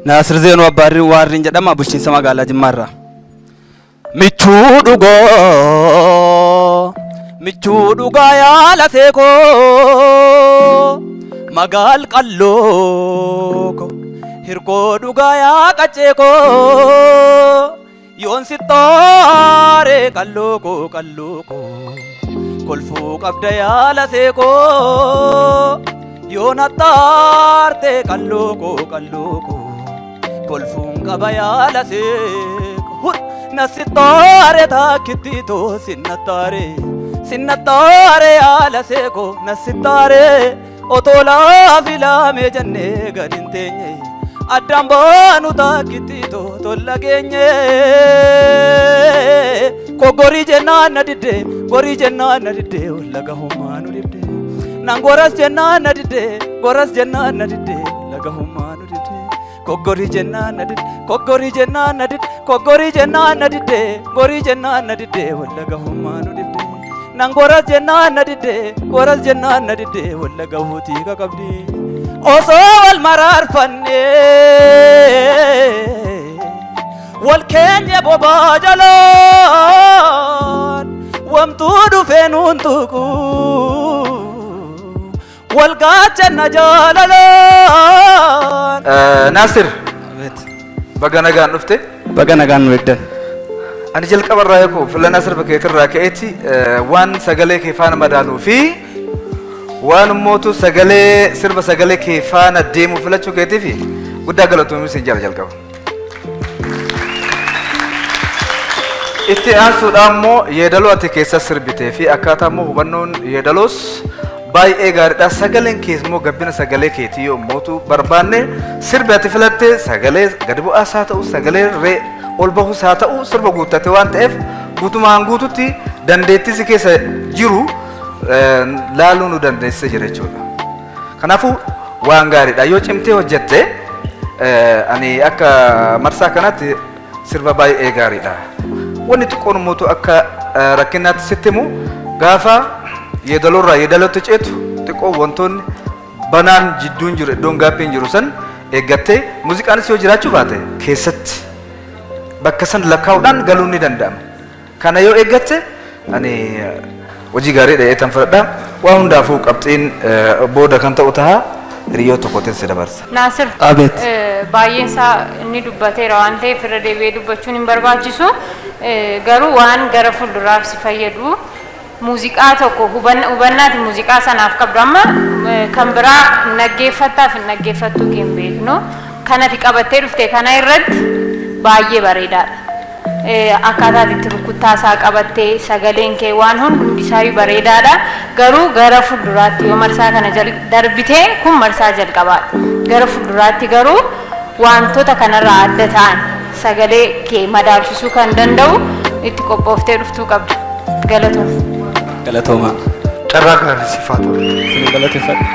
Naasir Zeenuu Abbaarrii Waarriin jedhama, bulchiinsa magaalaa Jimmaarraa. Michuu dhugoo, michuu dhugaa, yaala seekoo, magaal qalloo ko, hirkoo dhugaa yaa qaccee koo, yoon sittaare qalloo koo, qalloo koo, kolfuu qabda yaala seekoo, yoon attaarte qalloo koo, qalloo koo, kolfuun qaba yaala seekoo. Nasittaare taakkitti too sinnattaare, sinnattaare yaala seekoo, nasittaare otoo laafi laamee jennee gad hin teenye, addaan baanu taakkitti too tolla geenye. Koggorii jennaan na didde, gorii jennaan na didde, laga hummaa nu dibde. Nan goras jennaan na didde, goras jennaan na didde, laga hummaa nu dibde. Koggorii jennaan na didde, koggorii jennaan na didde, koggorii jennaan na didde, gorii jennaan na didde, wallaga hummaa nu dibde. Nan goras jennaan na didde, goras jennaan na didde, wallaga huutii qaqabdi. Osoo wal maraarfanne wal keenya bobaa jalaan, wamtuu dhufee nuun tuqu, wal gaachanna jaalalaan. Naasir, baga nagaan dhufte. Baga nagaan nu eegdan. Ani jalqaba irraa eeku filannaa sirba keetirraa ka'eeti waan sagalee kee faana madaaluu fi waan immootu sagalee sirba sagalee kee faana deemu filachuu keetiif guddaa galatoomi siin jala jalqaba. Itti aansuudhaan immoo yeedaloo ati keessa sirbitee fi akkaataa immoo hubannoon yeedaloos baay'ee gaariidha. Sagaleen kees immoo gabbina sagalee keetii yoo mootu barbaanne, sirbi ati filatte sagalee gadi bu'aas haa ta'u, sagalee ree ol bahus haa ta'u, sirba guuttate waan ta'eef guutumaan guututti dandeettii si keessa jiru laaluu nu dandeessisee jira jechuudha. Kanaafuu waan gaariidha. Yoo cimtee hojjette, ani akka marsaa kanatti sirba baay'ee gaariidha. Wanni xiqqoon immoo akka rakkinaatti sitti himu, gaafa yeedaloorraa yeedalootti ceetu xiqqoo wantoonni banaan jidduun jiru, iddoon gaappiin jiru san eeggattee, muuziqaanis yoo jiraachuu baate keessatti bakka san lakkaa'uudhaan galuun ni danda'ama. Kana yoo eeggatte ani hojii gaarii dha fudhadha. Waa hundaafuu qabxiin booda kan ta'u ta'a, hiriyyoo tokkotiin si dabarsa. Naasir. Abeet. Baay'een isaa inni dubbateera waan ta'eef irra deebi'ee dubbachuun hin barbaachisu. Garuu waan gara fuulduraaf si fayyadu, muuziqaa tokko hubannaati muuziqaa sanaaf qabdu amma kan biraa hin dhaggeeffattaaf hin dhaggeeffattuu kee hin beeknu. Kanati qabattee dhufte kana irratti baay'ee bareedaadha. Akkaataa itti rukuttaa isaa qabattee, sagaleen kee, waan hundi isaayyuu bareedaadha. Garuu gara fuulduraatti yoo marsaa kana darbitee, kun marsaa jalqabaadha. Gara fuulduraatti garuu wantoota kanarraa adda ta'an, sagalee kee madaalchisuu kan danda'u itti qophooftee dhuftuu qabda. Galatoom. Galatoomaa. Carraa gaarii siif haa ta'u. Isin galateeffadha.